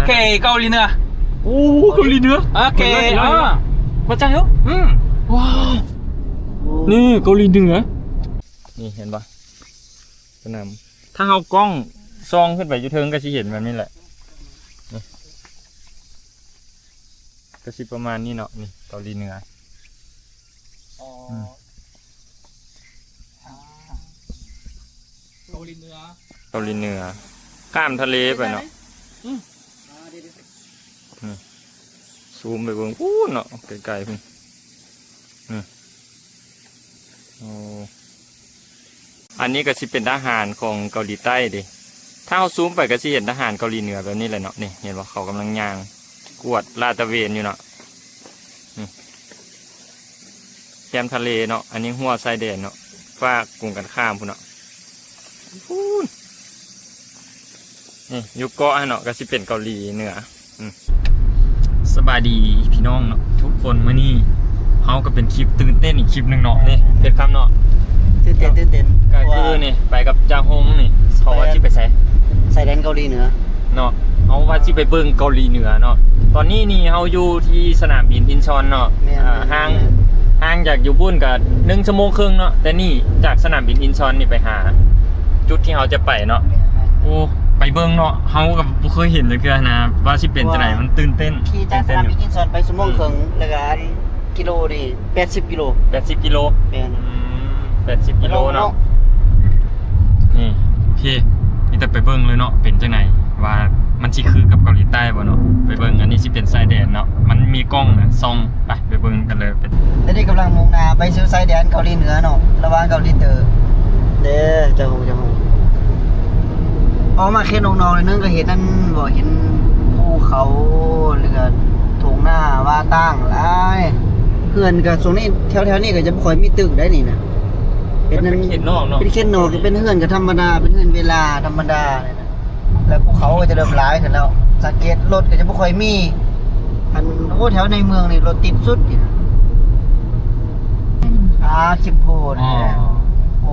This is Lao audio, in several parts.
ເກາຫຼີເໜືອ. ໂອ້ ເກົາຫຼີເໜືອ. ໂອເຄ ເອີ ມາຈັງຢູ່. ອືມ ວ້າວ ນີ້ເກົາຫຼີເໜືອ. ນີ້ເຫັນບໍ່? ສະໜາມ ຖ້າເຮົາກ້ອງສ່ອງຂຶ້ນໄປຢູ່ເທິງກໍຊິເຫັນແບບນີ້ແຫຼະ. ນີ້ ກໍຊິປະມານນີ້ເນາະ. ນີ້ເກົາຫຼີເໜືອ. ອໍ ອືມ ອ່າ ເກົາຫຼີເໜືອ ເກົາຫຼີເໜືອ ຂ້າມທະເລໄປເນາະ. ອືມ ນີ້ ຊູມໄປເບິ່ງພຸ້ນເນາະ ໄກໆພຸ້ນ. ນີ້ ໂອ້ ອັນນີ້ກໍຊິເປັນທະຫານຂອງເກົາຫຼີໃຕ້ເດ້. ຖ້າເຮົາຊູມໄປກໍຊິເຫັນທະຫານເກົາຫຼີເໜືອແບບນີ້ແຫຼະເນາະ. ນີ້ເຫັນບໍ່? ເຂົາກຳລັງຍ່າງກວດລາດຕະເວນຢູ່ເນາະ. ນີ້ ແຄມທະເລເນາະ. ອັນນີ້ຮົ້ວຊາຍແດນເນາະ ຟາກກົງກັນຂ້າມພຸ້ນເນາະ ພຸ້ນ. ນີ້ຢູ່ເກາະຫັ້ນເນາະ ກໍຊິເປັນເກົາຫຼີເໜືອ. ອືມ ສະບາຍດີພີ່ນ້ອງເນາະທຸກຄົນ. ມື້ນີ້ເຮົາກໍເປັນຄລິບຕື່ນເຕັ້ນອີກຄລິບໜຶ່ງເນາະ. ນີ້ເພັດຄຳເນາະ ຕື່ນເຕັ້ນ ຕື່ນເຕັ້ນ ກໍຄືນີ້ໄປກັບຈາຮົງນີ້ ເຂົາວ່າຊິໄປໃສ? ຊາຍແດນເກົາຫຼີເໜືອເນາະ. ເຮົາວ່າຊິໄປເບິ່ງເກົາຫຼີເໜືອເນາະ. ຕອນນີ້ນີ້ເຮົາຢູ່ທີ່ສະໜາມບິນອິນຊອນເນາະ. ແມ່ນ ອ່າ ແມ່ນ ຫ່າງ ແມ່ນ ຫ່າງຈາກຢູ່ພຸ້ນກໍໜຶ່ງຊົ່ວໂມງເຄິ່ງເນາະ. ແຕ່ນີ້ຈາກສະໜາມບິນອິນຊອນນີ້ໄປຫາຈຸດທີ່ເຮົາຈະໄປເນາະ. ແມ່ນ ແມ່ນ ໂອ້ ໄປເບິ່ງເນາະ. ເຮົາກໍບໍ່ເຄີຍເຫັນຈັກເທື່ອນະ ວ່າຊິເປັນຈັ່ງໃດ. ມັນຕື່ນເຕັ້ນ ຂີ່ຈາກສະໜາມບິນອິນຊອນໄປຊົ່ວໂມງເຄິ່ງ ອືມ ແລ້ວກໍອັນ ກິໂລນີ້ ແປດສິບກິໂລ. ແປດສິບກິໂລ. ແມ່ນ ອືມ ແປດສິບກິໂລເນາະ. ນີ້ ໂອເຄ ມີແຕ່ໄປເບິ່ງເລີຍເນາະ ເປັນຈັ່ງໃດ ວ່າມັນຊິຄືກັບເກົາຫຼີໃຕ້ບໍ່ເນາະ. ໄປເບິ່ງ ອັນນີ້ຊິເປັນຊາຍແດນເນາະ. ມັນມີກ້ອງນະ ສ່ອງ ໄປ ໄປເບິ່ງກັນເລີຍ. ຕອນນີ້ກຳລັງມຸ່ງໜ້າໄປສູ່ຊາຍແດນເກົາຫຼີເໜືອເນາະ ລະຫວ່າງເກົາຫຼີເຕີເດ້. ເຈົ້າ ເຈົ້າ ອອກມາເຂດນອກໆໜ້ອຍໜຶ່ງກໍເຫັນນັ້ນບໍ່ ເຫັນພູເຂົາ ແລ້ວກໍທົ່ງນາວ່າຕ່າງຫຼາຍ. ເຮືອນກໍຊ່ວງນີ້ແຖວໆນີ້ກໍຈະບໍ່ຄ່ອຍມີຕຶກໄດ໋ນີ້ນະ. ເປັນ ມັນເປັນເຂດນອກເນາະ ເປັນເຂດນອກ ເປັນເຮືອນກໍທຳມະດາ ເປັນເຮືອນເວລາທຳມະດາ. ແລ້ວພູເຂົາກໍຈະເລີ່ມຫຼາຍຂຶ້ນແລ້ວ ສັງເກດລົດກໍຈະບໍ່ຄ່ອຍມີ. ອັນ ໂອ້ ແຖວໃນເມືອງນີ້ລົດຕິດສຸດນີ້ນະ. ອ່າ ຄິມໂປນີ້ແຫຼະ. ອໍ 오.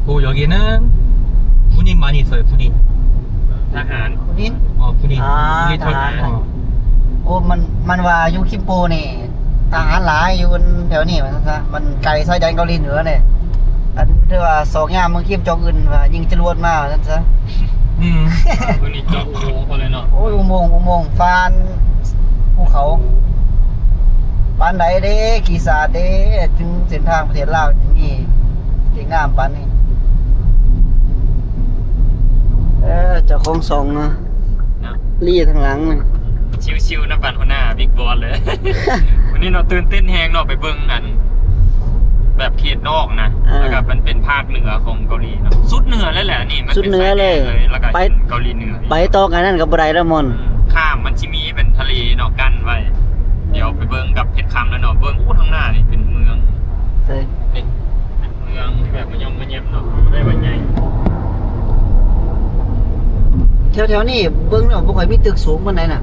고 여기는 군인 많이 있어요, 군인. ທະຫານ. ຄຸນອິນ. 어, 군인. ອ່າ ມິລເລີເທີ. ທະຫານ. 어. ໂອ້ ມັນ ມັນວ່າຢູ່ຄິມໂປນີ້ ທະຫານຫຼາຍຢູ່ແຖວນີ້ວ່າຊັ້ນຊະ. ມັນໃກ້ຊາຍແດນເກົາຫຼີເໜືອເດ້. ອັນທີ່ວ່າຊອກຍາມເມືອງຄິມຈອງອຶນວ່າຍິງຈະລວດມາວ່າຊັ້ນຊະ. ອືມ ເພິ່ນນີ້ເຈາະອຸໂມງເພິ່ນເລີຍເນາະ. ໂອ້ຍ ອຸໂມງ ອຸໂມງຟານພູເຂົາ. ປານໃດເດ້ ຂີ້ສາດເດ້ ເຖິງເສັ້ນທາງປະເທດລາວຈະມີ ທີ່ງາມປານນີ້. ເອີ ເຈົ້າຂອງຊ່ອງເນາະ ເນາະ ລີທາງຫຼັງນະ. ຊິວໆນຳບັນຫົວໜ້າບິກບອສເລີຍ. ມື້ນີ້ເນາະ ຕື່ນເຕັ້ນແຮງເນາະ ໄປເບິ່ງອັນ ແບບເຂດນອກນະ. ອ່າ ແລ້ວກໍມັນເປັນພາກເໜືອຂອງເກົາຫຼີເນາະ ສຸດເໜືອເລີຍແຫຼະ. ນີ້ມັນເປັນຊາຍແດນເລີຍ ແລ້ວກໍເຫັນເກົາຫຼີເໜືອ. ໄປຕໍ່ກັນນັ້ນກໍບໍ່ໄດ້ແລ້ວ ມອນ. ອືມ ຂ້າມ ມັນຊິມີເປັນທະເລເນາະ ກັ້ນໄວ້. ດຽວໄປເບິ່ງກັບເພັດຄຳແລ້ວເນາະ. ເບິ່ງ ໂອ້ ທາງໜ້ານີ້ເປັນເມືອງ. ໃຊ່ ນີ້ເປັນເມືອງທີ່ແບບມາຍ່ອມມາແຍມເນາະ ບໍ່ໄດ້ວ່າໃຫຍ່. ແຖວໆນີ້ເບິ່ງແລ້ວບໍ່ຄ່ອຍມີຕຶກສູງປານໃດນະ.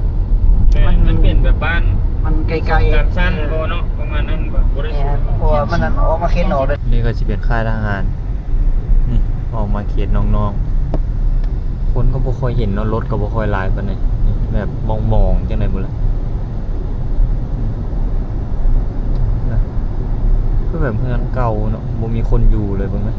ແມ່ນ ມັນ ມັນເປັນແບບບ້ານ ມັນໄກໆ ສອງສາມຊັ້ນບໍ່ເນາະ ປະມານນັ້ນ. ບໍ່ ບໍ່ໄດ້ສູງ. ແມ່ນ ເພາະວ່າມັນ ອັນ ອອກມາເຂດນອກເດ້. ນີ້ກໍຊິເປັນຄ້າຍທະຫານ. ນີ້ ອອກມາເຂດນອກໆ ຄົນກໍບໍ່ຄ່ອຍເຫັນເນາະ ລົດກໍບໍ່ຄ່ອຍຫຼາຍປານໃດ. ນີ້ແບບມອງໆ ຈັ່ງໃດບໍ່ລະ ນະ ຄືແບບເຮືອນເກົ່າເນາະ ບໍ່ມີຄົນຢູ່ເລີຍ ເບິ່ງນະ.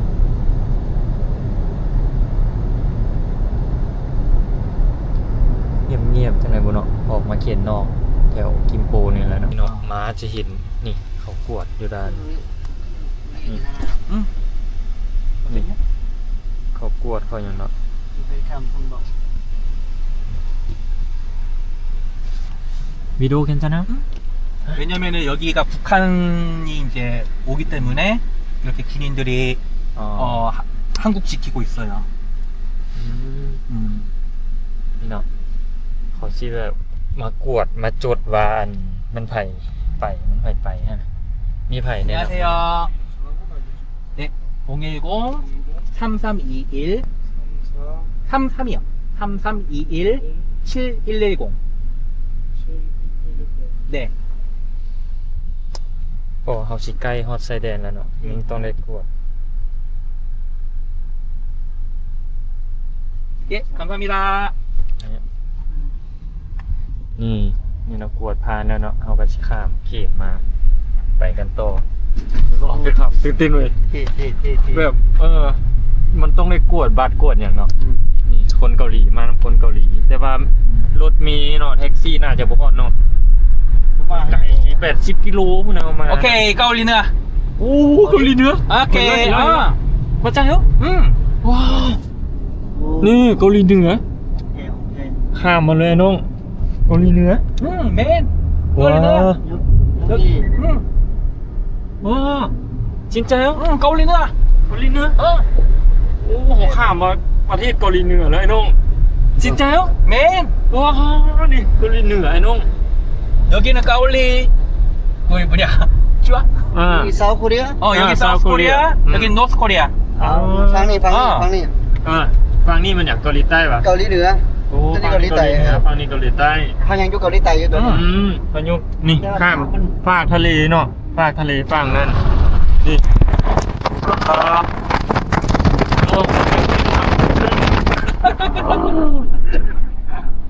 ງຽບໆ ຈັ່ງໃດບໍ່ເນາະ ອອກມາເຂດນອກ ແຖວກິມໂປນີ້ແຫຼະເນາະ. ເນາະ ມາຈະເຫັນ ນີ້ ເຂົາກວດຢູ່ດ່ານ. ອືມ ອືມ ນີ້ ເຂົາກວດເຂົາຫຍັງເນາະ. ዌܕܘܟເຄນຊານາ. 응? 왜냐면은 여기가 북한이 이제 오기 때문에 이렇게 군인들이 어. 어, 하- 한국 지키고 있어요. 음. 음. ເນາະ ເຂົາຊິແບບມາກວດມາຈົດວ່າ ອັນ ມັນໃຜໄປ ມັນໃຜໄປຫັ້ນນະ ມີໃຜແນ່ນອນ. 안녕하세요. 네, 공일공 삼삼이일 삼삼. 삼삼이요. 삼삼이일 칠일일공. 네. ເພາະວ່າເຮົາຊິໃກ້ຮອດຊາຍແດນແລ້ວເນາະ ອືມ ຍັງຕ້ອງໄດ້ກວດ. 예, 감사합니다. 네. ນີ້ ນີ້ເນາະ ກວດຜ່ານແລ້ວເນາະ ເຮົາກໍຊິຂ້າມເຂດມາ ໄປກັນຕໍ່. ຕື່ນເຕັ້ນເວີຍ ເທ່ໆໆໆ ແບບ ເອີ ມັນຕ້ອງໄດ້ກວດບັດກວດຫຍັງເນາະ. ອືມ ນີ້ຄົນເກົາຫຼີ ມານຳຄົນເກົາຫຼີ ແຕ່ວ່າລົດເມເນາະ ແທັກຊີໜ້າຈະບໍ່ຮອດເນາະ ປະມານ ໄກ ແປດສິບກິໂລພຸ້ນນະ ປະມານ. ໂອເຄ ເກົາຫຼີເໜືອ. ໂອ້ ເກົາຫຼີເໜືອ. ໂອເຄ ເອີ ມາຈາກເຮົາ. ອືມ ວ້າວ ນີ້ເກົາຫຼີເໜືອ. ຂ້າມມາເລີຍນ້ອງ ເກົາຫຼີເໜືອ. ອືມ ແມ່ນ ເກົາຫຼີເໜືອ. ວ້າວ ອືມ ວ້າວ ຈິງຈັງ. ອືມ ເກົາຫຼີເໜືອ ເກົາຫຼີເໜືອ. ເອີ ໂອ້ ເຮົາຂ້າມມາປະເທດເກົາຫຼີເໜືອແລ້ວໄອ້ນ້ອງ. ຈິງຈັງ. ແມ່ນ. ວ້າວ ນີ້ເກົາຫຼີເໜືອໄອ້ນ້ອງ. 여기는 가을이. 거기 뭐냐? 쭈아? 아. 여기 South Korea? 어, 여기 아, South South Korea. Korea. 음. 여기 North Korea. ຝັ່ງນີ້ ຝັ່ງນີ້ ຝັ່ງນີ້ ເອີ ຝັ່ງນີ້ມັນຫຍັງ ເກົາຫຼີໃຕ້ຫວາ? ເກົາຫຼີເໜືອ. ໂອ້ ຝັ່ງນີ້ເກົາຫຼີໃຕ້ ຝັ່ງນີ້ເກົາຫຼີໃຕ້. ເຮົາຍັງຢູ່ເກົາຫຼີໃຕ້ຢູ່ຕອນນີ້. ອືມ ພາຍຸນີ້ ຂ້າມຟາກທະເລເນາະ ຟາກທະເລຝັ່ງນັ້ນ. ນີ້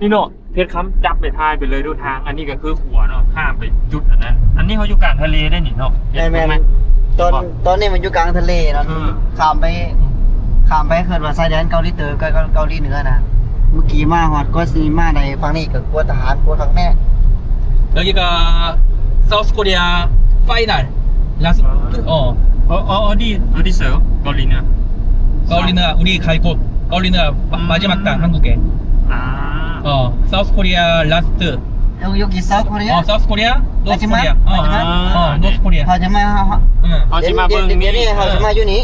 ນີ້ເນາະ ເພັດຄຳຈັບໄປຖ່າຍໄປເລີຍດູທາງ. ອັນນີ້ກໍຄືຂົວເນາະ ຂ້າມໄປຈຸດອັນນັ້ນ. ອັນນີ້ເຮົາຢູ່ກາງທະເລໄດ໋ນີ້ເນາະ. ແມ່ນໆ ຕອນ ຕອນນີ້ມັນຢູ່ກາງທະເລເນາະ. ເອີ ຂ້າມໄປ ຂ້າມໄປ ເອີ້ນວ່າຊາຍແດນເກົາຫຼີເຕີ ເກົາ ເກົາຫຼີເໜືອນະ. ເມື່ອກີ້ມາຮອດ ກວ່າຊິມາໄດ້ຝັ່ງນີ້ກໍກົວທະຫານ ກົວຄັກແນ່. 여기가 South Korea final last. 어. 어, 어, 어디, 어디 있어요? 곶 ܓܘ ܠ ܝ ܢ. 곶 ܓܘ ܠ ܝ ܢ. 우리 갈 곳. 곶 ܓܘ ܠ ܝ ܢ 마-, 음. 마지막 단 한국에. 아. 어, South Korea last. 여기, 여기 South Korea? 어, South Korea? North Korea. 어, 어, North Korea. 응. ເຮົາຊິມາເບິ່ງນີ້ ເຮົາຊິມາຢູ່ນີ້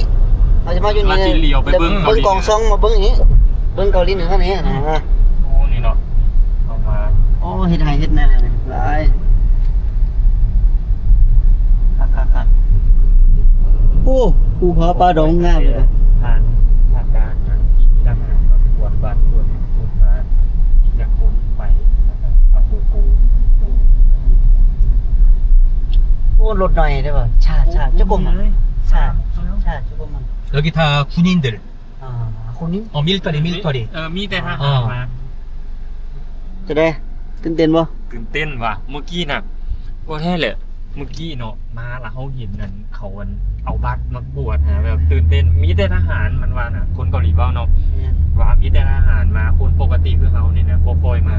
ເຮົາຊິມາຢູ່ນີ້ ເຮົາຊິມາຢູ່ນີ້ ເຮົາຊິຫຼຽວໄປເບິ່ງ ເບິ່ງກອງຊອງ ມາເບິ່ງນີ້ ເບິ່ງເກົາຫຼີເໜືອນີ້ນະ. ໂອ້ ນີ້ເນາະ ເຮົາມາ ໂອ້ ເຮັດໄຮ່ເຮັດນາຫຼາຍ ຄັກໆໆ. ໂອ້ ພູຜາປ່າດອງງາມເລີຍ. ຜ່ານ ຜ່ານການທີ່ທະຫານມາກວດບັດກວດຈຸດມາ ອີກຈັກຄົນໄປ ແລ້ວກໍເອົາໂກໂກ້. ໂອ້ ລົດໜ້ອຍເດ້ວ່າ ຊາ ຊາ ເຈົ້າກົມ ຊາ ຊາ ເຈົ້າກົມ. 여기 다 군인들. ອ່າ ຄົນນີ້ ອໍ military military. ເອີ ມີແຕ່ທະຫານມາ. ຈັ່ງໃດ ຕື່ນເຕັ້ນບໍ່? ຕື່ນເຕັ້ນວ່າ ມື້ກີ້ນະ ບໍ່ແທ້ແຫຼະ ມື້ກີ້ເນາະ ມາລະເຮົາເຫັນອັນ ເຂົາອັນ ເອົາບັດມາກວດຫາ ແບບຕື່ນເຕັ້ນ ມີແຕ່ທະຫານ ມັນວ່ານະ ຄົນເກົາຫຼີເວົ້າເນາະ. ແມ່ນ ວ່າມີແຕ່ທະຫານມາ ຄົນປົກກະຕິຄືເຮົານີ້ນະ ບໍ່ຄ່ອຍມາ.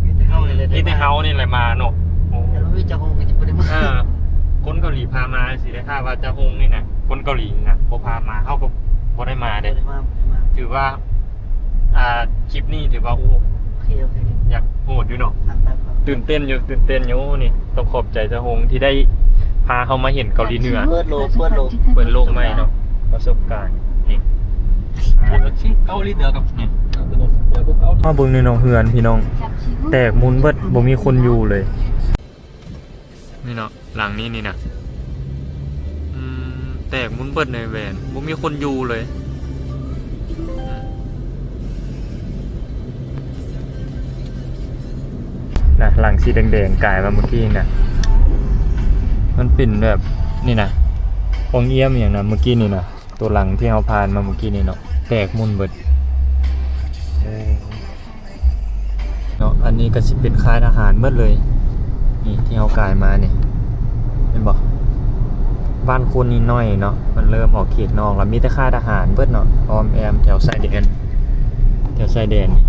ມີແຕ່ເຮົານີ້ແຫຼະ ມີແຕ່ເຮົານີ້ແຫຼະມາເນາະ. ໂອ້ ແຕ່ວ່າມີເຈົ້າຂອງກໍຈະບໍ່ໄດ້ມາ. ເອີ ຄົນເກົາຫຼີພາມາ. ຊິໄດ້ຖ້າວ່າຈະໂຮງນີ້ນະ ຄົນເກົາຫຼີນະ ບໍ່ພາມາ ເຮົາກໍບໍ່ໄດ້ມາເດ້ ບໍ່ໄດ້ມາ ບໍ່ໄດ້ມາ. ຖືວ່າ ອ່າ ຄລິບນີ້ຖືວ່າ ໂອ້ ໂອເຄ ໂອເຄ ຢາກໂຫດຢູ່ເນາະ. ຕື່ນເຕັ້ນຢູ່ ຕື່ນເຕັ້ນຢູ່. ນີ້ຕ້ອງຂອບໃຈຈາໂຮງທີ່ໄດ້ພາເຮົາມາເຫັນເກົາຫຼີເໜືອ. ເປີດໂລກ ເປີດໂລກ ເປີດໂລກໃໝ່ເນາະ ປະສົບການນີ້. ເກົາຫຼີເໜືອກັບ ມາເບິ່ງນີ້ເນາະ ເຮືອນພີ່ນ້ອງ ແຕກໝຸ່ນເບິດ ບໍ່ມີຄົນຢູ່ເລີຍ. ນີ້ເນາະ ຫຼັງນີ້ນີ້ນະ ອືມ ແຕກໝຸ່ນເບິດໃນແຫວນ ບໍ່ມີຄົນຢູ່ເລີຍ. ນະ ຫຼັງສີແດງໆ ກາຍມາເມື່ອກີ້ນະ ມັນເປັນແບບນີ້ນະ ປ່ອງຢ້ຽມອີ່ຫຍັງນະ ເມື່ອກີ້ນີ້ນະ ໂຕຫຼັງທີ່ເຮົາຜ່ານມາເມື່ອກີ້ນີ້ເນາະ ແຕກໝຸ່ນເບິດ. ເນາະ ອັນນີ້ກໍຊິເປັນຄ້າຍທະຫານໝົດເລີຍ ນີ້ທີ່ເຮົາກາຍມານີ້ ເຫັນບໍ່? ບ້ານຄົນນີ້ໜ້ອຍເນາະ ມັນເລີ່ມອອກເຂດນອກແລ້ວ ມີແຕ່ຄ້າຍທະຫານເບິດເນາະ ອ້ອມແອ້ມແຖວຊາຍແດນ ແຖວຊາຍແດນນີ້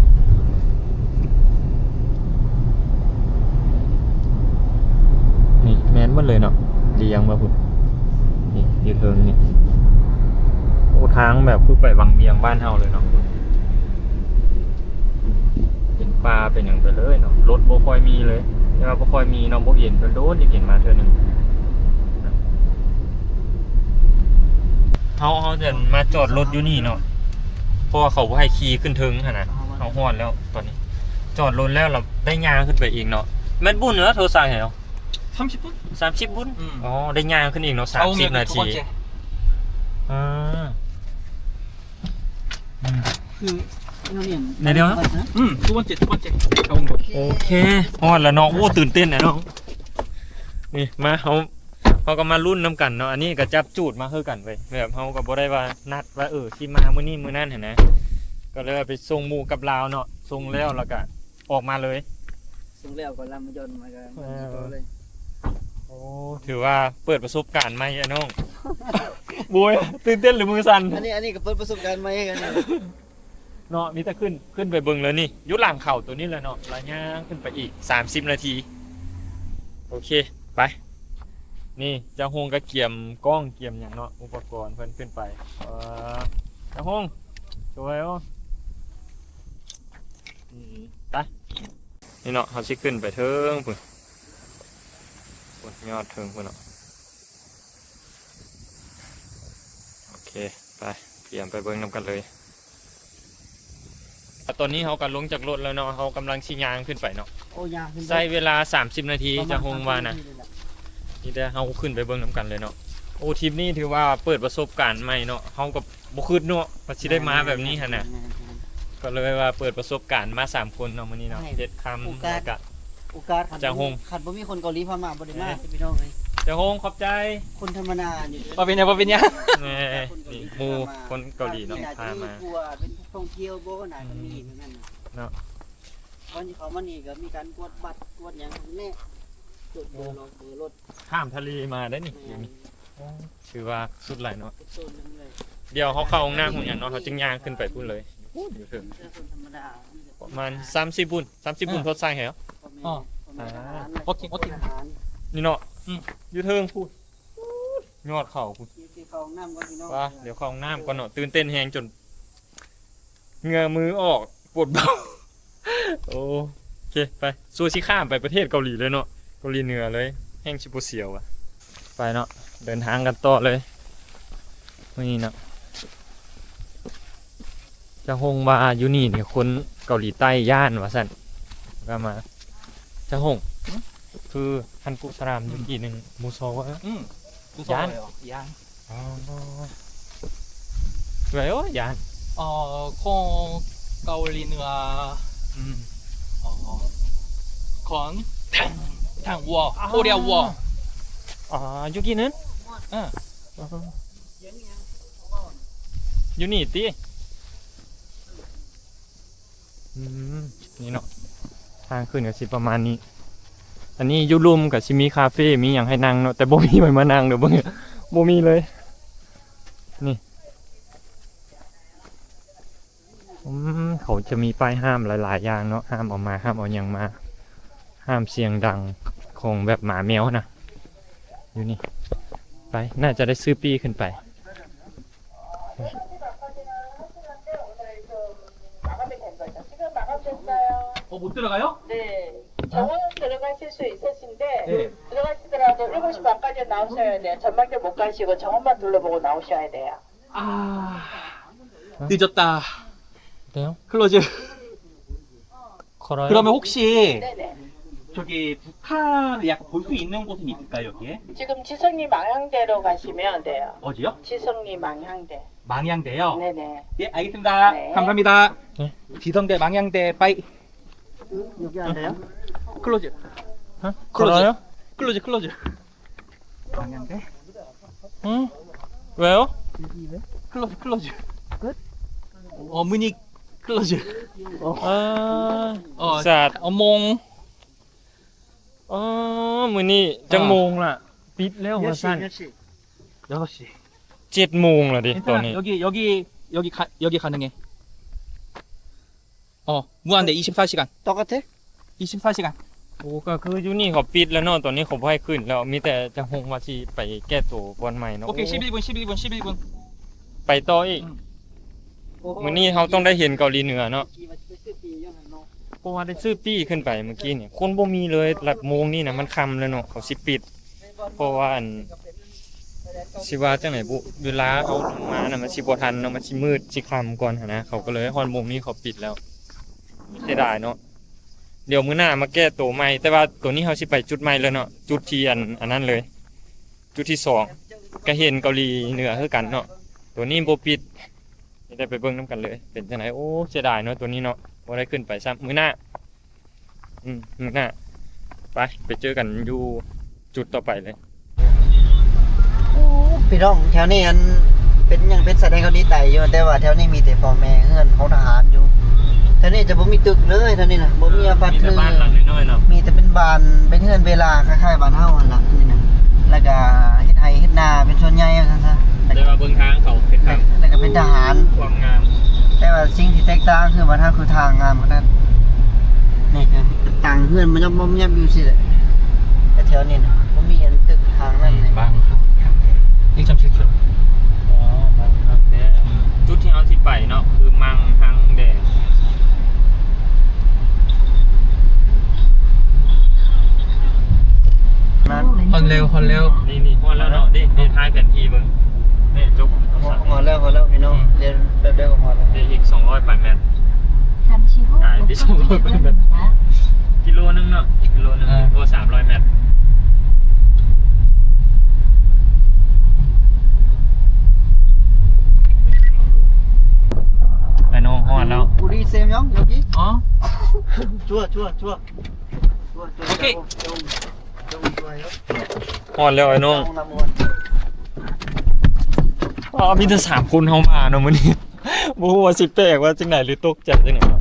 ນີ້ແມ່ນໝົດເລີຍເນາະ ລຽງມາພຸ້ນ ນີ້ຢູ່ເທິງນີ້. ໂອ້ ທາງແບບຄືໄປວັງວຽງບ້ານເຮົາເລີຍເນາະ. ເປັນປ່າເປັນຫຍັງໄປເລີຍເນາະ ລົດບໍ່ຄ່ອຍມີເລີຍ ແຕ່ວ່າບໍ່ຄ່ອຍມີເນາະ ບໍ່ເຫັນ ໂດນໆ ຍັງເຫັນມາເທື່ອໜຶ່ງ. ເຮົາ ເຮົາຈະມາຈອດລົດຢູ່ນີ້ເນາະ ເພາະວ່າເຂົາບໍ່ໃຫ້ຂີ່ຂຶ້ນເທິງຫັ້ນນະ. ເຮົາຮອດແລ້ວຕອນນີ້ ຈອດລົດແລ້ວ ເຮົາໄດ້ຍ່າງຂຶ້ນໄປເອງເນາະ. ແມັດບຸນເນາະ ໂທສັ່ງໃຫ້ເຮົາ ສາມສິບບຸນ ສາມສິບບຸນ. ອືມ ອໍ ໄດ້ຍ່າງຂຶ້ນອີກເນາະ ສາມສິບນາທີ. ອ່າ ອືມ ຄື ດຽວໆ ອືມ 두 번째, 두 번째 가온 거. ໂອເຄ ຮອດແລ້ວເນາະ. ໂອ້ ຕື່ນເຕັ້ນແຫຼະເນາະ. ນີ້ ມາ ເຮົາ ເຮົາກໍມາລຸ້ນນຳກັນເນາະ. ອັນນີ້ກໍຈັບຈູດມາຄືກັນເວີຍ ແບບເຮົາກໍບໍ່ໄດ້ວ່ານັດວ່າ ເອີ ຊິມາມື້ນີ້ມື້ນັ້ນຫັ້ນນະ ກໍເລີຍວ່າໄປສົ່ງໝູ່ກັບລາວເນາະ. ສົ່ງແລ້ວ ແລ້ວກໍອອກມາເລີຍ. ເຊິ່ງແລ້ວກໍລຳມາຍ້ອນມາກໍ ເອີ ຕໍ່ເລີຍ. ໂອ້ ຖືວ່າເປີດປະສົບການໃໝ່ ອ້າຍນ້ອງ. ໂອ້ຍ ຕື່ນເຕັ້ນຫຼືມືສັ່ນ? ອັນນີ້ ອັນນີ້ກໍເປີດປະສົບການໃໝ່ຄືກັນເນາະ. ມີແຕ່ຂຶ້ນ ຂຶ້ນໄປເບິ່ງເລີຍນີ້ ຢູ່ຫຼັງເຂົາໂຕນີ້ແຫຼະເນາະ ລະຍ່າງຂຶ້ນໄປອີກສາມສິບນາທີ. ໂອເຄ ໄປ. ນີ້ເຈົ້າໂຮງກໍກຽມກ້ອງກຽມຫຍັງເນາະ ອຸປະກອນເພິ່ນຂຶ້ນໄປ. ເອີ ເຈົ້າໂຮງ ສວຍໂອ. ອືມ ໄປ. ນີ້ເນາະ ເຮົາຊິຂຶ້ນໄປເທິງພຸ້ນ ພຸ້ນ ຍອດເທິງພຸ້ນເນາະ. ໂອເຄ ໄປ ກຽມໄປເບິ່ງນຳກັນເລີຍ. ຕອນນີ້ເຮົາກໍລົງຈາກລົດແລ້ວເນາະ ເຮົາກຳລັງຊິຍ່າງຂຶ້ນໄປເນາະ. ໂອ້ ຍ່າງຂຶ້ນໄປ ໃຊ້ເວລາສາມສິບນາທີ ປະມານ ຈາກໂຮງວ່ານະ. ສາມສິບນາທີນີ້ແຫຼະ ມີແຕ່ເຮົາຂຶ້ນໄປເບິ່ງນຳກັນເລີຍເນາະ. ໂອ້ ທຣິບນີ້ຖືວ່າເປີດປະສົບການໃໝ່ເນາະ ເຮົາກໍບໍ່ຄິດເນາະວ່າຊິໄດ້ມາແບບນີ້ຫັ້ນນະ. ແມ່ນໆ ກໍເລີຍວ່າເປີດປະສົບການມາສາມຄົນເນາະມື້ນີ້ເນາະ. ໃຫ້ ເຮັດຄຳ ໂອກາດ ແລ້ວກໍ ໂອກາດ ຄັນ ຈາໂຮງ ຄັນບໍ່ມີຄົນເກົາຫຼີພາມາ ບໍ່ໄດ້ມາ ເອີ ພີ່ນ້ອງເອີຍ. ຈາໂຮງ ຂອບໃຈ. ຄົນທຳມະດານີ້ເດີ ບໍ່ເປັນຫຍັງ ບໍ່ເປັນຫຍັງ. ແມ່ນ ນີ້ໝູ່ຄົນເກົາຫຼີເນາະ ພາມາ. ເປັນນັກທ່ອງທ່ຽວບໍ່ນະ ກໍມີຄືກັນເນາະ. ກ່ອນຊິເຂົ້າມານີ້ກໍມີການກວດບັດກວດຫຍັງແນ່ ກວດເບີລົດ ເບີລົດ. ຂ້າມທະເລມາໄດ້ນີ້. ແມ່ນ ໂອ້ ຖືວ່າສຸດຫຼາຍເນາະ. ດຽວເຮົາເຂົ້າຫ້ອງນ້ຳຫ້ອງຫຍັງເນາະ ເຮົາຈຶ່ງຍ່າງຂຶ້ນໄປພຸ້ນເລີຍ. ພຸ້ນຢູ່ເທິງ ປະມານສາມສິບບຸນ ສາມສິບບຸນ ເອີ ທົດໃສ່ໃຫ້ເນາະ. ອໍ ໂອເຄ ໂອເຄ ນີ້ເນາະ. ອືມ ຢູ່ເທິງພຸ້ນ ຍອດເຂົາພຸ້ນ. ໄປ ດຽວເຂົ້າຫ້ອງນ້ຳກ່ອນ ພີ່ນ້ອງ. ດຽວເຂົ້າຫ້ອງນ້ຳກ່ອນເນາະ ຕື່ນເຕັ້ນແຮງຈົນ ເຫື່ອມືອອກ ປວດເບົາ. ໂອເຄ ໄປ ສ່ວນຊິຂ້າມໄປປະເທດເກົາຫຼີເລີຍເນາະ ເກົາຫຼີເໜືອເລີຍ ແຮ່ງຊິບໍ່ສຽວວ່າ. ໄປເນາະ ເດີນທາງກັນຕໍ່ເລີຍມື້ນີ້ເນາະ. ຈາໂຮງວ່າຢູ່ນີ້ນີ້ຄົນເກົາຫຼີໃຕ້ຢ້ານວ່າຊັ້ນ ກໍມາ. ຈາໂຮງ ຄື 한국 사람 여기는 무서워요? 응. 무서워요. ܝܥນ. ܝܥܢ. 아. 왜요? ܝܥܢ. 어, 거, 거울이 누아. 음. 어, 건, 당, 당, 워, 아. 코리아 워. 아, 여기는? 응. 아. ຢູ່ນີ້ຕິ? ອືມ ນີ້ເນາະ ທາງຂຶ້ນກໍຊິປະມານນີ້. ອັນນີ້ຢູ່ລຸ່ມກໍຊິມີຄາເຟມີຫຍັງໃຫ້ນັ່ງເນາະ ແຕ່ບໍ່ມີໃຜມານັ່ງເດີ ເບິ່ງ ບໍ່ມີເລີຍນີ້. ອືມ ເຂົາຈະມີປ້າຍຫ້າມຫຼາຍໆຢ່າງເນາະ ຫ້າມເອົາໝາ ຫ້າມເອົາຫຍັງມາ ຫ້າມສຽງດັງຂອງແບບໝາແມວນະ ຢູ່ນີ້. ໄປ ໜ້າຈະໄດ້ຊື້ປີ້ຂຶ້ນໄປ. 어, 못 들어가요? 네. 정원은 들어가실 수 있으신데, 네. 들어가시더라도 일곱 시 반까지 나오셔야 돼요. 전망대 못 가시고 정원만 둘러보고 나오셔야 돼요. 아, 늦었다. 어때요? 클로즈. 걸어요? 그러면 혹시 네네. 저기 북한을 약간 볼 수 있는 곳은 있을까요, 여기에? 지금 지성리 망향대로 가시면 돼요. 어디요? 지성리 망향대. 망향대요? 네네. 예, 알겠습니다. 네. 감사합니다. 네. 지성대 망향대 빠이. 여기 안 돼요? 클로즈. 어? 클로즈. 걸어요? 클로즈, 클로즈. 방향돼? 응? 왜요? 여기 왜? 클로즈, 클로즈. 끝? 어머니 클로즈. 어. 아, 어, 자, 어몽. 어, ມື້ນີ້ 어. ຈັກໂມງລະ? ປິດແລ້ວວ່າຊັ້ນ. 몇 시, 몇 시? 여섯 시. ເຈັດໂມງລະເດ້ ຕອນນີ້. 괜찮아. 여기, 여기, 여기 가, 여기 가능해. 어, 무한대 이십사 시간. 똑같아? 이십사 시간. ໂອ້ ກໍຄືຢູ່ນີ້ເຂົາປິດແລ້ວເນາະ ຕອນນີ້ເຂົາບໍ່ໃຫ້ຂຶ້ນແລ້ວ ມີແຕ່ຈາຮົງວ່າຊິໄປແກ້ໂຕບ່ອນໃໝ່ເນາະ. 오케이. ໂອ້ 십일 분, 십일 분, 십일 분. ໄປຕໍ່ອີກ. 응. ມື້ນີ້ເຮົາຕ້ອງໄດ້ເຫັນເກົາຫຼີເໜືອເນາະ ເພາະວ່າໄດ້ຊື້ປີ້ຂຶ້ນໄປມື້ກີ້ນີ້ ຄົນບໍ່ມີເລີຍ. ຫຼັກໂມງນີ້ນະ ມັນຄ່ຳແລ້ວເນາະ ເຂົາຊິປິດ. ເພາະວ່າອັນ ຊິວ່າຈັ່ງໃດບຸ ເວລາເຮົາລົງມານະ ມັນຊິບໍ່ທັນເນາະ ມັນຊິມືດຊິຄ່ຳກ່ອນຫັ້ນນະ ເຂົາກໍເລີຍຮອດໂມງນີ້ເຂົາປິດແລ້ວ. ເສຍດາຍເນາະ. ດຽວມື້ໜ້າມາແກ້ໂຕໃໝ່ ແຕ່ວ່າໂຕນີ້ເຮົາຊິໄປຈຸດໃໝ່ເລີຍເນາະ ຈຸດທີ່ອັນ ອັນນັ້ນເລີຍ ຈຸດທີສອງ ກະເຫັນເກົາຫຼີເໜືອຄືກັນເນາະ. ໂຕນີ້ບໍ່ປິດ ໄດ້ໄປເບິ່ງນຳກັນເລີຍ ເປັນຈັ່ງໃດ. ໂອ້ ເສຍດາຍເນາະ ໂຕນີ້ເນາະ ບໍ່ໄດ້ຂຶ້ນໄປຊ້ຳ. ມື້ໜ້າ ອືມ ມື້ໜ້າ ໄປ ໄປເຈີກັນຢູ່ຈຸດຕໍ່ໄປເລີຍ. ໂອ້ ພີ່ນ້ອງ ແຖວນີ້ອັນ ເປັນຫຍັງ ເປັນຊາຍແດນເກົາຫຼີໃຕ້ຢູ່ ແຕ່ວ່າແຖວນີ້ມີແຕ່ພໍ່ແມ່ເຮືອນຂອງທະຫານຢູ່. ແຖວນີ້ຈະບໍ່ມີຕຶກເລີຍ ແຖວນີ້ນະ ບໍ່ມີອາພາດ ມີແຕ່ບ້ານຫຼັງນ້ອຍໆເນາະ ມີແຕ່ເປັນບ້ານ ເປັນເຮືອນເວລາ ຄ້າຍໆບ້ານເຮົາຫັ້ນລະ ນີ້ນະ ແລ້ວກະເຮັດໄຮ່ເຮັດນາເປັນສ່ວນໃຫຍ່ວ່າຊັ້ນຊະ ແຕ່ວ່າເບິ່ງທາງເຂົາເປັນທາງ ແລ້ວກະເປັນທະຫານ ຄວາມງາມ ແຕ່ວ່າສິ່ງທີ່ແຕກຕ່າງຄືບ້ານເຮົາຄືທາງງາມຂະໜາດ ນີ້ຄືຕັ້ງເຮືອນມາຍັບໆຢູ່ຊີ້ແຫຼະ ແຕ່ແຖວນີ້ນະ ບໍ່ມີອັນຕຶກທາງນັ້ນເລີຍ ບາງ ອໍ ບາງຮັກແດ່ ຈຸດທີ່ເຮົາຊິໄປເນາະ ຄືມັງຮັງແດງ ຮອດແລ້ວ ຮອດແລ້ວ ນີ້ໆ ຮອດແລ້ວເນາະ ນີ້ ນີ້ ຖ່າຍແຜນທີ່ເບິ່ງ ນີ້ ຈົບ ຮອດແລ້ວ ຮອດແລ້ວພີ່ນ້ອງ ອືມ ດຽວແປັບດຽວກໍຮອດແລ້ວ ນີ້ອີກສອງຮ້ອຍປາຍແມັດ ກາຍໄປສອງຮ້ອຍປາຍແມັດ ກິໂລໜຶ່ງເນາະ ກິໂລໜຶ່ງ ເອີ ໂອ້ ສາມຮ້ອຍແມັດ ໄອ້ນ້ອງຮອດແລ້ວ ອໍ ໂອເຄ ຮອດແລ້ວໄອ້ນ້ອງ ອໍ ມີແຕ່ສາມຄົນເຮົາມາເນາະມື້ນີ້ ບໍ່ຮູ້ວ່າຊິແປກວ່າຈັ່ງໃດ ຫຼືຕົກໃຈຈັ່ງໃດເນາະ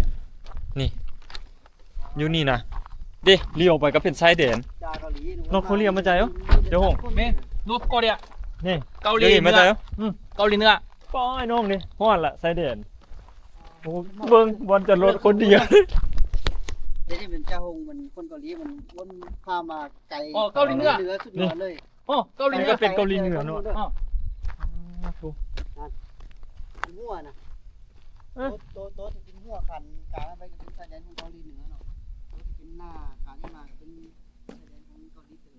ນີ້ ຢູ່ນີ້ນະ ເດ້ ລ້ຽວໄປກໍເປັນຊາຍແດນ ນອດເກົາຫຼີມາໃຈເອີ ເຈົ້າໂຮງ ແມ່ນ ນອດເກົາຫຼີ ນີ້ ເກົາຫຼີເໜືອ ອືມ ເກົາຫຼີເໜືອ ປ້ອຍນ້ອງນີ້ ຮອດລະຊາຍແດນ ໂອ້ ເບິ່ງບ່ອນຈອດລົດຄົນດຽວ ດຽວນີ້ເປັນເຈົ້າໂຮງ ມັນຄົນເກົາຫຼີ ມັນວົນພາມາໄກ ອໍ ເກົາຫຼີເໜືອ ເໜືອສຸດຍອດເລີຍ ອໍ ເກົາຫຼີເໜືອ ນີ້ກໍເປັນເກົາຫຼີເໜືອເນາະ ອໍ ອໍ ໂອ້ ຫັ້ນ ເປັນຫົວນະ ເອີ ໂຕ ໂຕ ໂຕທີ່ເປັນຫົວຄັນກາງໄປກໍເປັນຊາຍແດນຂອງເກົາຫຼີເໜືອເນາະ ໂຕທີ່ເປັນໜ້າຄານີ້ມາກໍເປັນຊາຍແດນຂອງເກົາຫຼີໃຕ້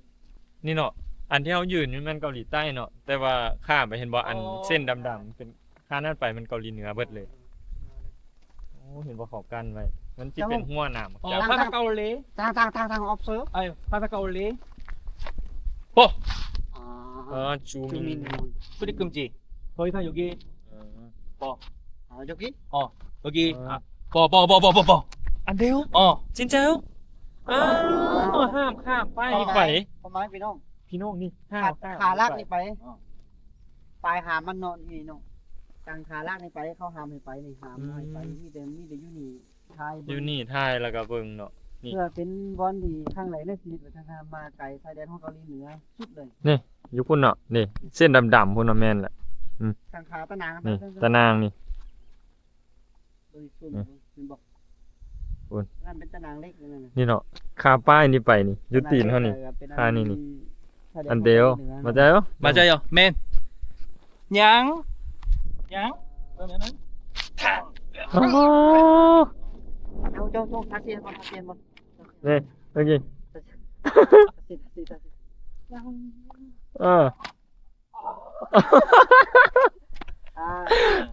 ນີ້ເນາະ ອັນທີ່ເຮົາຢືນຢູ່ແມ່ນເກົາຫຼີໃຕ້ເນາະ ແຕ່ວ່າຂ້າມໄປເຫັນບໍ່ ອັນເສັ້ນດຳໆ ເປັນຂ້າມນັ້ນໄປແມ່ນເກົາຫຼີເໜືອເບິດເລີຍ ໂອ້ ເຫັນບໍ່ ເຂົາກັ້ນໄວ້ ມັນຊິເປັນຫົວໜາມ ອໍ ທາງເກົາຫຼີ ທາງ ທາງ ທາງ ທາງອອບເຊີ ເອີ ທາງເກົາຫຼີ ໂອ້ ອ່າ ເອີ ຈູມິນ ຈູມິນ ພຸດທິກຶມຈິ ເຮີຍ ທາງຢູ່ກີ້ ເອີ ບໍ່ ອ່າ ຢູ່ກີ້ ອໍ ຢູ່ກີ້ ເອີ ອ່າ ບໍ່ ບໍ່ ບໍ່ ບໍ່ ບໍ່ ອັນດຽວ ອໍ ຈິນເຈົ້າ ອ້າວ ຫ້າມຂ້າມໄປ ໄປ ປະມານພີ່ນ້ອງ ພີ່ນ້ອງນີ້ ຫ້າມຂ້າມ ຂາຫຼັກນີ້ໄປ ປາຍຫາມມັນເນາະ ນີ້ເນາະ ທາງຂາຫຼັກນີ້ໄປ ເຂົາຫ້າມໃຫ້ໄປນີ້ ຫ້າມບໍ່ໃຫ້ໄປ ມີແຕ່ ມີແຕ່ຢູ່ນີ້ ຖ່າຍເບິ່ງ ຢູ່ນີ້ຖ່າຍແລ້ວກໍເບິ່ງເນາະ ນີ້ ເພື່ອເປັນບ່ອນທີ່ຄັ້ງແລກໃນຊີວິດວ່າຈະມາໄກຊາຍແດນຂອງເກົາຫຼີເໜືອສຸດເລີຍ ນີ້ ຢູ່ພຸ້ນເນາະ ນີ້ ເສັ້ນດຳໆພຸ້ນເນາະ ແມ່ນແຫຼະ ອືມ ທາງຂາຕາໜາງ ນີ້ ຕາໜາງນີ້ ເບິ່ງ ຊູມ ເຫັນບໍ່ ພຸ້ນ ນັ້ນເປັນຕາໜາງເຫຼັກນັ້ນນະ ນີ້ເນາະ ຄາປ້າຍນີ້ໄປນີ້ ຢູ່ຕີນເຮົານີ້ ຄານີ້ນີ້ ອັນດຽວ ມາໃຈບໍ່ ມາໃຈບໍ່ ແມ່ນ ຍັງ ຍັງ ເອີ ນັ້ນ ໂອ້ ເອົາ ເຈົ້າ ເຈົ້າ ທາສຽນບໍ່ ທາສຽນບໍ່ ນີ້ ໂອເຄ ທາສຽນ ທາສຽນ ທາສຽນ ເອີ ອ່າ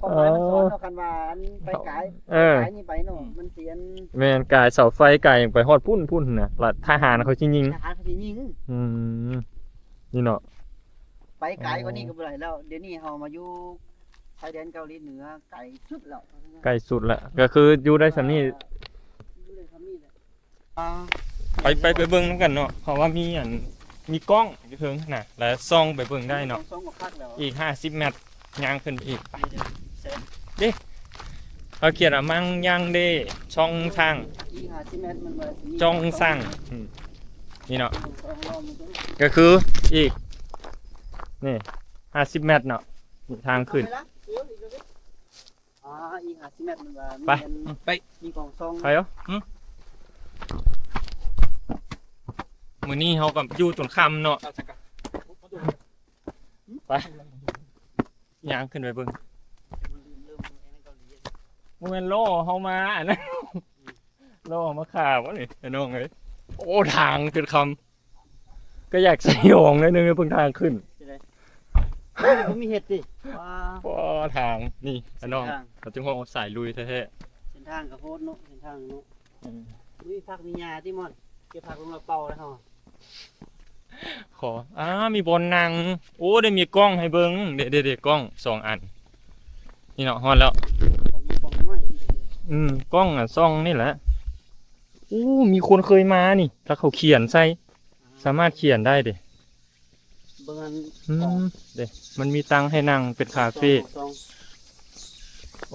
ຄວາມໝາຍມັນສອນເນາະ ຄັນວ່າອັນໄປກາຍ ເອີ ໄປກາຍນີ້ໄປເນາະ ມັນຊິອັນ ແມ່ນ ກາຍເສົາໄຟ ກາຍຫຍັງໄປຮອດພຸ້ນ ພຸ້ນນະ ລະທະຫານເຂົາຊິຍິງ ທະຫານເຂົາຊິຍິງ ອືມ ນີ້ເນາະ ໄປໄກກວ່ານີ້ກໍບໍ່ໄດ້ແລ້ວ ດຽວນີ້ເຮົາມາຢູ່ຊາຍແດນເກົາຫຼີເໜືອ ໄກສຸດແລ້ວ ໃກ້ສຸດລະ ກໍຄືຢູ່ໄດ້ສ່ຳນີ້ ຢູ່ໄດ້ສ່ຳນີ້ແຫຼະ ອ່າ ໄປ ໄປ ໄປເບິ່ງນຳກັນເນາະ ເພາະວ່າມີອັນ ມີກ້ອງຢູ່ເທິງຫັ້ນນະ ແລ້ວສ່ອງໄປເບິ່ງໄດ້ເນາະ ສ່ອງກໍຄັກແລ້ວ ອີກຫ້າສິບແມັດ ຍ່າງຂຶ້ນໄປອີກ ໄປ ເດ້ ເຮົາຂຽນວ່າມັງຍັງເດ້ ຊ່ອງຊ່າງ ອີກຫ້າສິບແມັດມັນວ່າຊິມີ ຊ່ອງຊ່າງ ອືມ ນີ້ເນາະ ກໍຄືອີກ ນີ້ ຫ້າສິບແມັດເນາະ ທາງຂຶ້ນ ອ່າ ອີກຫ້າສິບແມັດມັນວ່າມີ ໄປ ອັນ ໄປ ມີກອງຊອງ ໄປເອີ ຫື ມື້ນີ້ເຮົາກໍຢູ່ຈົນຄ່ຳເນາະ ໄປ ຍ່າງຂຶ້ນໄປເບິ່ງ ບໍ່ແມ່ນລໍ້ເຮົາມາອັນນັ້ນ ລໍ້ເຮົາມາຂ້າບໍ່ນີ້ ໄອ້ນ້ອງເອີຍ ໂອ້ ທາງຈົນຄ່ຳ ກໍຢາກສະຫຍອງໜ້ອຍໜຶ່ງ ເບິ່ງທາງຂຶ້ນ ເປັນໃດ ບໍ່ມີເຫັດຕິ ວ້າ ໂອ້ ທາງນີ້ ເສັ້ນທາງ ນ້ອງ ເຂົາຈຶ່ງຮ້ອງວ່າສາຍລຸຍແທ້ໆ ເສັ້ນທາງກໍໂຫດເນາະ ເສັ້ນທາງເນາະ ອືມ ມີຜັກມີຫຍ້າຕິມອນ ເກັບຜັກລົງແລ້ວເປົ່າແລ້ວເຮົາ ຂໍ ອ່າ ມີບ່ອນນັ່ງ ໂອ້ ໄດ້ມີກ້ອງໃຫ້ເບິ່ງ ເດ້ໆໆ ກ້ອງສອງອັນ ນີ້ເນາະ ຮອດແລ້ວ ກ້ອງນ້ອຍ ອືມ ກ້ອງ ອ່າ ສ່ອງນີ້ແຫຼະ ໂອ້ ມີຄົນເຄີຍມານີ້ ຖ້າເຂົາຂຽນໃສ່ ສາມາດຂຽນໄດ້ເດ້ ເບິ່ງອັນ ອືມ ເດ້ ມັນມີຕັ່ງໃຫ້ນັ່ງເປັນຄາເຟ ໂອ້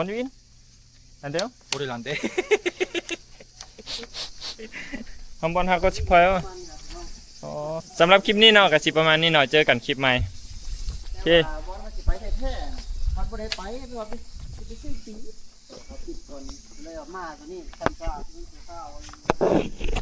One win? And then? ໂອ້ ເດລັນເດ ຮອມບອນເຮົາກໍຊິພອຍ. ອໍ ສຳລັບຄລິບນີ້ເນາະ ກໍຊິປະມານນີ້ເນາະ ເຈີກັນຄລິບໃໝ່. ໂອເຄ ບອນມັນຊິໄປແທ້ໆ ມັນບໍ່ໄດ້ໄປ ເພາະວ່າໄປຊື້ປີ ເອົາປິດກ່ອນ ເລີຍມາຕົວນີ້ ຄັນວ່າມີຜູ້ຂ່າວ